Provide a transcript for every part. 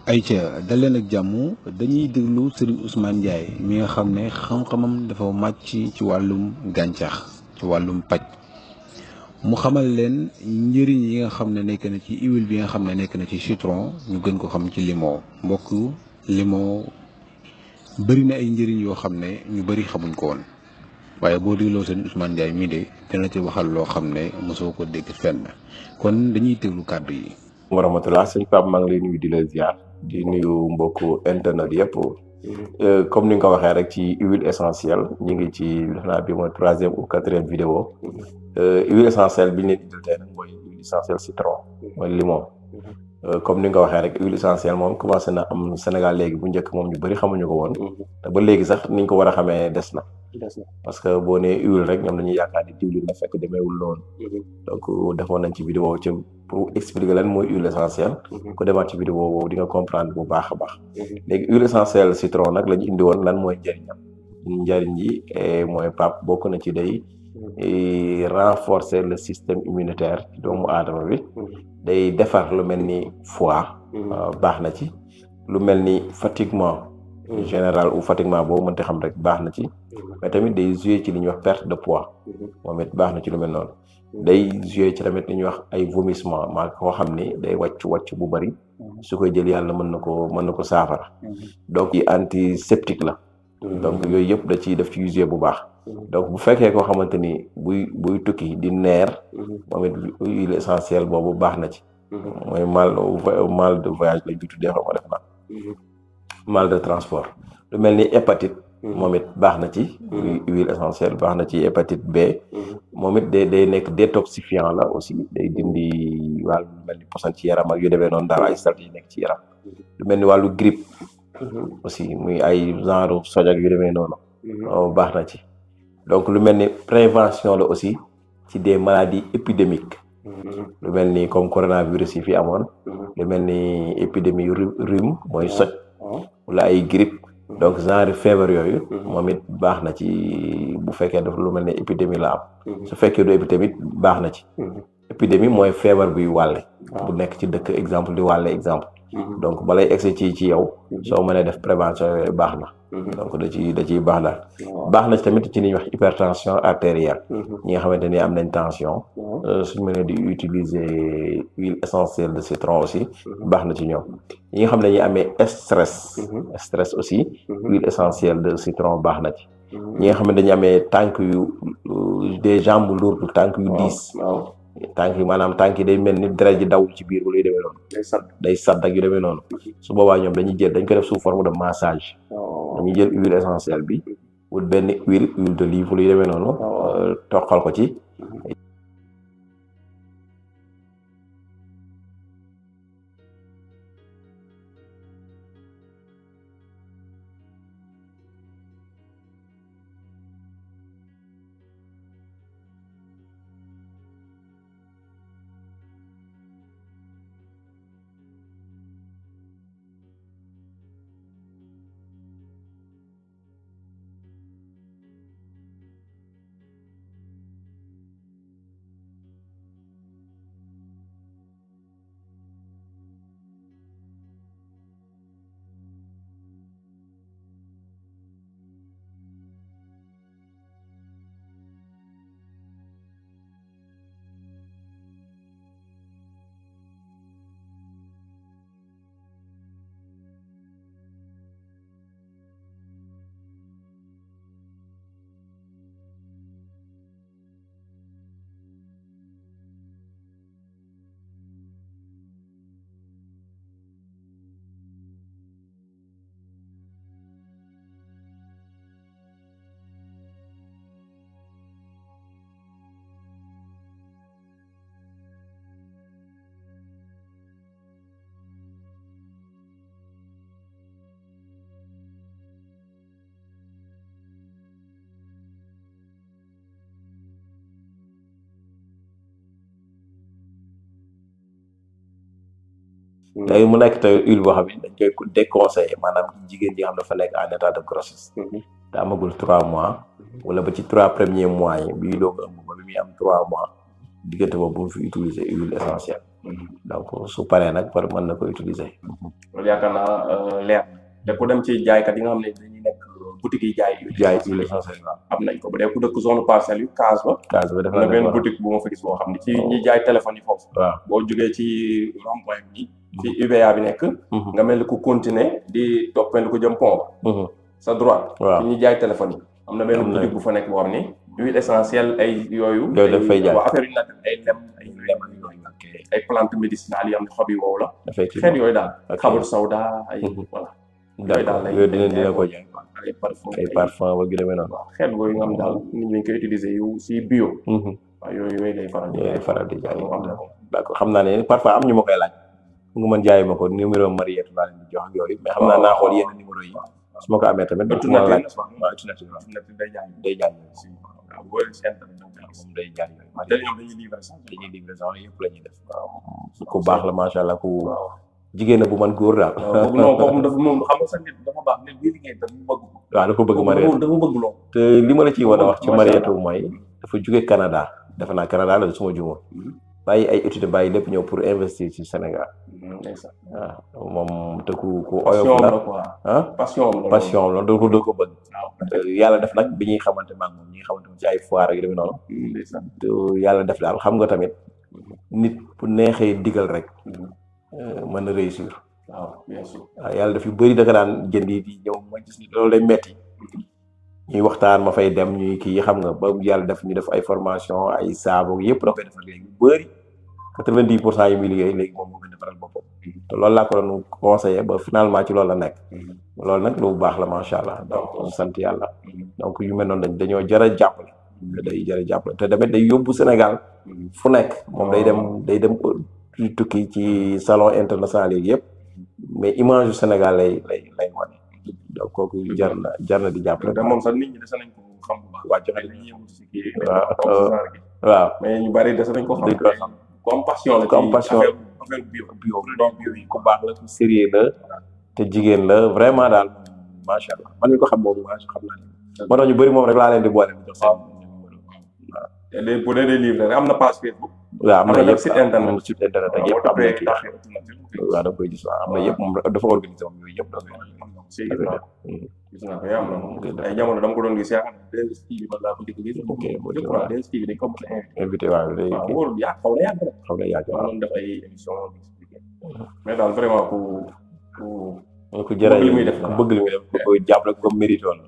ayca dal leen ak jàmm dañuy déglu Serigne Ousmane Ndiaye mi nga xam ne xam-xamam dafa màcc ci wàllum gàncax ci wàllum paj mu xamal leen njëriñ yi nga xam ne nekk na ci huile bi nga xam ne nekk na ci citron ñu gën ko xam ci limon mbokk limon bëri na ay njëriñ yoo xam ne ñu bëri xamuñ ko woon waaye boo dégloo Serigne Ousmane Ndiaye mii de dina ci waxal loo xam ne mosoo ko dégg fenn kon dañuy déglu kàddu yi. wa rahmatulah sëñ Pape maa ngi lay nuyu di la ziar di nuyu mbokku internet yëpp comme ni nga ko waxee rek ci huile essentielle ñu ngi ci def naa bi mooy 3e ou 4e vidéo huile essentielle bi ñu leen di tey nag mooy huile essentielle citron mooy limon comme ni nga ko waxee rek huile essentielle moom commencé na am Sénégal léegi bu njëkk moom ñu bëri xamuñu ko woon te ba léegi sax niñ ko war a xamee des na parce que boo nee huile rek ñoom dañuy yaakaar ni diwlin la fekk demeewul loolu donc defoon nañ ci vidéo ci pour expliquer lan mooy huile essentielle ku demaat ci vidéo boobu di nga comprendre bu baax a baax léegi huile essentielle citron nag la ñu indi woon lan mooy njëriñam njëriñ yi mooy pap bokk na ci day renforcer le système immunitaire doomu aadama bi day defar lu mel ni foie baax na ci lu mel ni fatiguement général ou fatiguement boobu mënti xam rek baax na ci mais tamit day jouer ci li ñuy wax perte de poids moom it baax na ci lu mel noonu day jouer ci tamit li ñuy wax ay vomissement maa koo xam ni day wàcc bu bari su koy jël yàlla mën na ko saafara donc yi antiseptique la donc yooyu yëpp daf ci jouer bu baax donc bu fekkee koo xamante ni buy tukki di neer moom it huile essentielle boobu baax na ci mooy mal de voyage lañ ko tuddee xam nga def na mal de transport lu mel ni hépatite moom it baax na ci huile essentielle baax na ci hépatite B moom it day nekk détoxifiant la aussi day dindi wàllu mel ni posan ci yaram ak yu demee noonu daal ay salt yi nekk ci yaram lu mel ni wàllu grippe aussi muy ay genre sojak yu demee noonu baax na ci donc lu mel ni prévention la aussi ci des maladies épidémiques lu mel ni comme coronavirus yi fi amoon lu mel ni épidémie rhume mooy soj wala ay grippe donc genre feebar yooyu moom it baax na ci bu fekkee dafa lu mel ne épidémie la am su fekkee du épidémie baax na ci épidémie mooy feebar buy wàlle bu nekk ci dëkk exemple di wàlle exemple donc balay egsi ci yow soo mënee def prévention yooyu baax na donc da ciy baax daal baax na ci tamit ci li ñuy wax hypertension artérielle ñi nga xamante ni am nañ tension suñ mënee di utiliser huile essentielle de citron aussi baax na ci ñoom ñi nga xam ne ñuy amee stress aussi huile essentielle de citron baax na ci ñi nga xam ne dañuy amee tànk yu des jambes lourdes tànk yu diis tànk yi maanaam tànk yi day mel ni deret ji dawul ci biir wala yu demee noonu day sadd ak yu demee noonu su boobaa ñoom dañ ko def sous forme de massage dañuy jël huile essentielle bi wut benn huile d'olive wala yu demee noonu toqal ko ci léegi mu nekk te huile boo xam ne dañ koy déconseillé maanaam jigéen ji nga xam ne dafa nekk en état de grossesse te amagul 3 mois wala ba ci 3 premiers mois yi bii doog a ëmb ba bi muy am 3 mois diggante boobu bu mu fi utiliser huile essentielle donc su paree nag par mën na ko utiliser. loolu yaakaar naa leer te ku dem ci jaaykat yi nga xam ne dañuy nekk boutique yi jaay huile essentielle am nañ ko bu dee ku dëkk zone parcelle yu case ba def na benn boutique bu ma fa gis boo xam ne ci ñi jaay téléphone yi foofu waaw boo jógee ci rond-point bi ci UVA bi nekk nga mel ni ku continuer di toppee ko jëm pont sa droite ci ñi jaay téléphone yi am na benn boutique bu fa nekk boo xam ni huile essentielle ay yooyu daf fay jaay affaire yu naturel ay lem ay plante médicinales yi am ne xob yi wow la effectivement xeet yooyu daal xamul sawda ay voilà d'accord yooyu dina ko jaay ay parfum ba gën a mel noonu xeet yooyu nga xam daal nit ñi koy utiliser yu si bio waaw yooyu lay faral di jaay d'accord xam naa ne parfois am ñu ma koy laaj nga mën jaayi ma ko numéro Mariétou laa leen di jox ak yooyu mais xam naa xool yenn numéro yi su ma ko amee tamit day jaay moom day jaay dañuy livrer sax yëpp la ñuy def waaw ku baax la macha allah ku jigéen na bu man góor daal non kooku dafa moom xam nga sax nit dafa baax nit bi liggéey dafa bëgg ko waaw dafa bëgg Mariétou dafa bëgg loolu te li ma la ciy war a wax ci Mariétou mooy dafa jóge Canada defe naa Canada la suma juuma bàyyi ay études bàyyi lépp ñëw pour investir ci Sénégal waaw moom te ku oyof la passion la doo ko bëgg yàlla def nag bi ñuy xamante maag moom ñi nga xamante moom ci ay foire ak yu demee noonu yàlla def daal xam nga tamit nit bu neexee digal rek mën na réussir waaw bien sûr yàlla daf yu bëri da nga daan jëndi di ñëw ma gis ni loolu day metti ñuy waxtaan ma fay dem ñuy kii xam nga ba yàlla def ñu def ay formation ay saabu yëpp da koy defal léegi bu bëri 90% yi muy liggéey léegi moom moo koy defaral boppam te loolu laa ko doon conseillé ba finalement ci loolu la nekk loolu nag lu baax la macha allah donc sant yàlla donc yu mel noonu dañoo jar a jàppale day jar a jàppale te tamit day yóbbu Sénégal fu nekk moom day dem tukki ci salon international yi yëpp mais image yu Sénégal lay wane donc kooku jar na di jàppale. te moom sax nit ñi dese nañ ko xam bu baax. waa joxe dañuy yëngu si kii. waaw mais ñu bari dese nañ ko xam. comme passion la comme passion affaire bio yi ku baax la ku sérieux la te jigéen la vraiment daal macha allah man mi ko xam moom xam naa ne moo tax ñu bëri moom rek laa leen di boole di jox seen numéro waaw bu dee des livres am na page Facebook. waaw am na yëpp site internet ak yëpp am na kii waaw da nga koy gis waaw am na yëpp moom dafa organisé moom yooyu yëpp da gis naa ko yaa am na ay jamono dama ko doon gis yaakaar naa 2STV bi man laa ko dégg gis. ok 2STV dañ ko mos a invité waaw day wóorul xaw na yàgg waaw doon def ay émission mais daal vraiment ku jërë li muy def ku bëgg li muy def ku koy jàpp rek comme mérite woon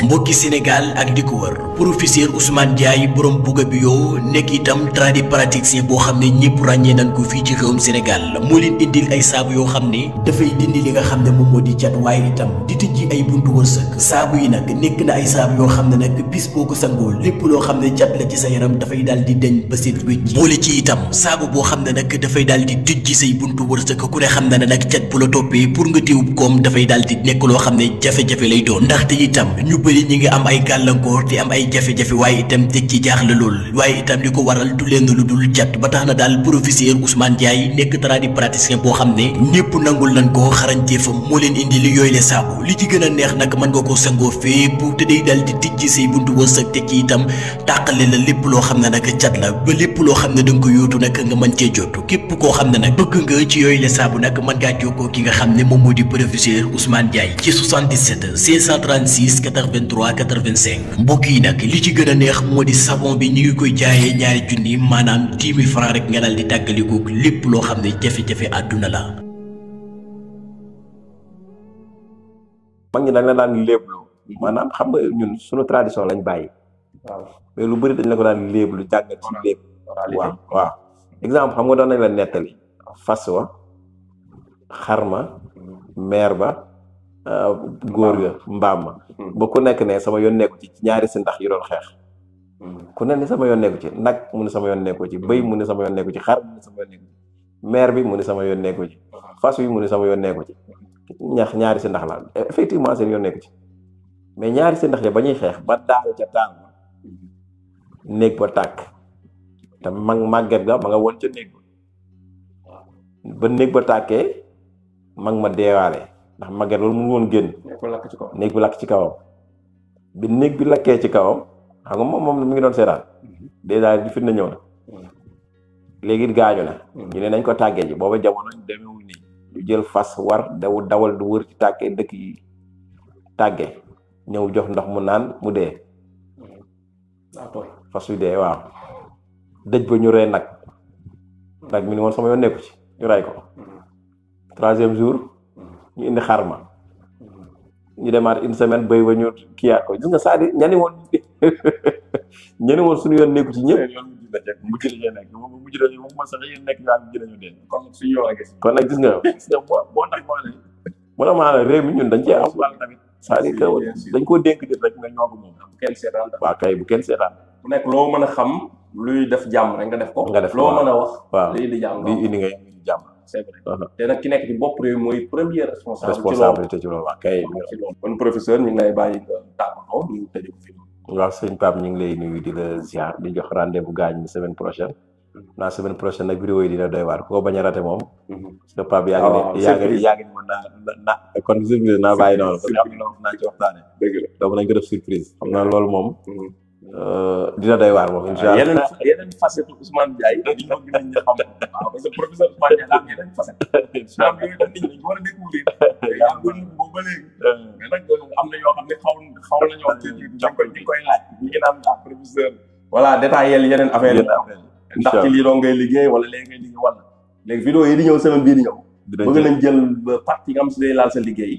mbokki Sénégal ak di ko wër professeur Ousmane Ndiaye borom Bouga Bio nekk itam tradipraticien boo xam ne ñëpp ràññee nañ ko fii ci réewum Sénégal moo leen indil ay saabu yoo xam ne dafay dindi li nga xam ne moom moo di cat waaye itam di tijji ay buntu wërsëg saabu yi nag nekk na ay saabu yoo xam ne nag bis boo ko sangoo lépp loo xam ne cat la ci sa yaram dafay daal di deñ ba seet wécc boole ci itam saabu boo xam ne nag dafay daal di tijji say buntu wërsëg ku ne xam ne nag cat bu la toppee pour nga téewub koom dafay daal di nekk loo xam ne jafe-jafe lay doon ndaxte itam bëri ñi ngi am ay gàllankoor te am ay jafe-jafe waaye itam teg ci jaaxle lool waaye itam li ko waral du leen lu dul cat ba tax na daal professeur Ousmane Ndiaye nekk tradipraticien boo xam ne ñëpp nangul nañ ko xarañteefam moo leen indi li yooyu le saabu li ci gën a neex nag mën nga ko sangoo fépp te day daal di tijji say buntu wërsëg teg ci itam tàqale la lépp loo xam ne nag cat la ba lépp loo xam ne da nga ko yóotu nag nga mën cee jot képp koo xam ne nag bëgg nga ci yooyu le saabu nag mën ngaa jokkoo ki nga xam ne moom moo di professeur Ousmane Ndiaye ci 77 536 83 85 mbokk yi nag li ci gën a neex moo di savon bi ñu ngi koy jaayee ñaari junni maanaam 10 000 francs rek nga daal di tàggalikoo lépp loo xam ne jafe-jafe àdduna la. mag ñi dañ la daan léeblu maanaam xam nga ñun suñu tradition lañ bàyyi waaw mais lu bëri dañ la ko daan léeblu jàngal ci léeb waaw exemple xam nga doon nañ la nettali fas wa xarma meer ba góor ga mbaam ma ba ku nekk ne sama yoon nekku ci ñaari si ndax yi doon xeex ku ne ni sama yoon nekku ci nag mu ne sama yoon nekku ci bëy mu ne sama yoon nekku ci xar mu ne sama yoon nekku ci meer bi mu ne sama yoon nekku ci fas wi mu ne sama yoon nekku ci ñaari si ndax la effectivement seen yoon nekku ci mais ñaari si ndax ya ba ñuy xeex ba daal ca taal ma néeg ba tàkk te màgget ga ma nga woon ca néeg ba néeg ba tàkkee mag ma deewaale ndax màgget loolu mënu woon génn néeg bi lakk ci kawam bi néeg bi lakkee ci kawam xam nga moom mi ngi doon seetaan dèjà di fitna ñëw na léegi gaañu na ñu ne nañ ko tàggee ji booba jamono demewul nii ñu jël fas war dawal du wër ci tàggee dëkk yi tàggee ñëw jox ndox mu naan mu dee fas yu dee waaw dëj ba ñu rey nag mi ni woon sama yoon nekku ci ñu rey ko 3e jour ñu indi xarma ñu demaat une semaine béy ba ñu kiyaat ko gis nga c'est-à-dire ñani woon suñu yoon nekku ci ñëpp mujj nekk moom ma sax yéen nekk yaa mujj nañu dee kon suñu yoon a gis kon nag gis nga boo tax maa ne réew mi ñun dañ cee am wàll tamit c'est-à-dire que dañ koo dénk def rek nga ñoo ko moom bu kenn seetaan waaw kay bu kenn seetaan bu nekk loo mën a xam luy def jàmm rek nga def ko loo mën a wax waaw li indi jàmm li indi nga indi jàmm c'est vrai te nag ki nekk ci bopp réew mooy première responsabilité ci loolu waaw kay kon professeur ñu ngi lay bàyyi nga tàggatoo ñu tëjee ko fi waaw sëñ Pape ñu ngi lay nuyu di la ziar di jox rendez-vous gaañ ñi semaine prochaine semaine prochaine nag vidéo yi dina doy waar koo bañ a raté moom parce que Pape yaa ngi mën naa kon surprise naa bàyyi noonu parce que am na loo naa ci waxtaane donc nañ ko def surprise xam naa loolu moom dina doy waar moom incha allah yeneen facette Ousmane Ndiaye ñu bëgg nañ ñu xam waaw parce que professeur Ousmane Ndiaye daa am yeneen facette am yooyu nit ñi war a découvrir yaa ngi boobu ba léegi mais nag am na yoo xam ne xaw nañoo ñu koy laaj ñu ngi naan professeur voilà détaillé yeneen affaire yi ndax ci lii doo ngay liggéey wala léegi ngay liggéey wala léegi vidéo yi di ñëw semaine bii di ñëw bëgg nañ jël ba partie nga am si day laal sa liggéey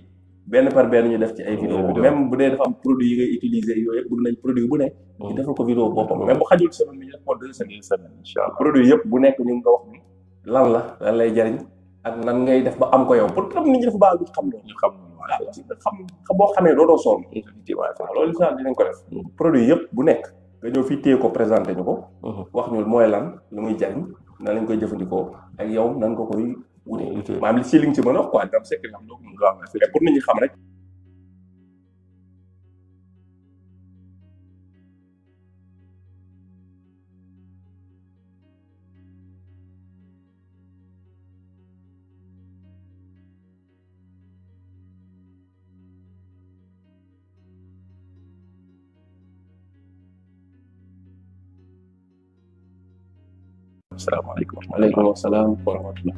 benn par benn ñu def ci ay vidéo même bu dee dafa am produit yi ngay utiliser yooyu yëpp bëgg nañ produit bu ne ñu defal ko vidéo boppam même bu xajul semaine bi ñu def ko 2 semaines incha allah produit yëpp bu nekk ñu nga wax ni lan lay jariñ ak nan ngay def ba am ko yow pour tam nit ñi dafa baax ñu xam loolu ñu xam boo xamee doo sonn waaw loolu sax dinañ ko def produit yëpp bu nekk nga ñëw fii téye ko présenté ñu ko wax ñu mooy lan lu muy jariñ nan lañ koy jëfandikoo ak yow nan ko koy wute maanaam li ci li nga ci mën a wax quoi dam sekk am doo ko mën a am mais pour nit ñi xam rek asalaamaaleykum waaleykum salaam wa rahmatulah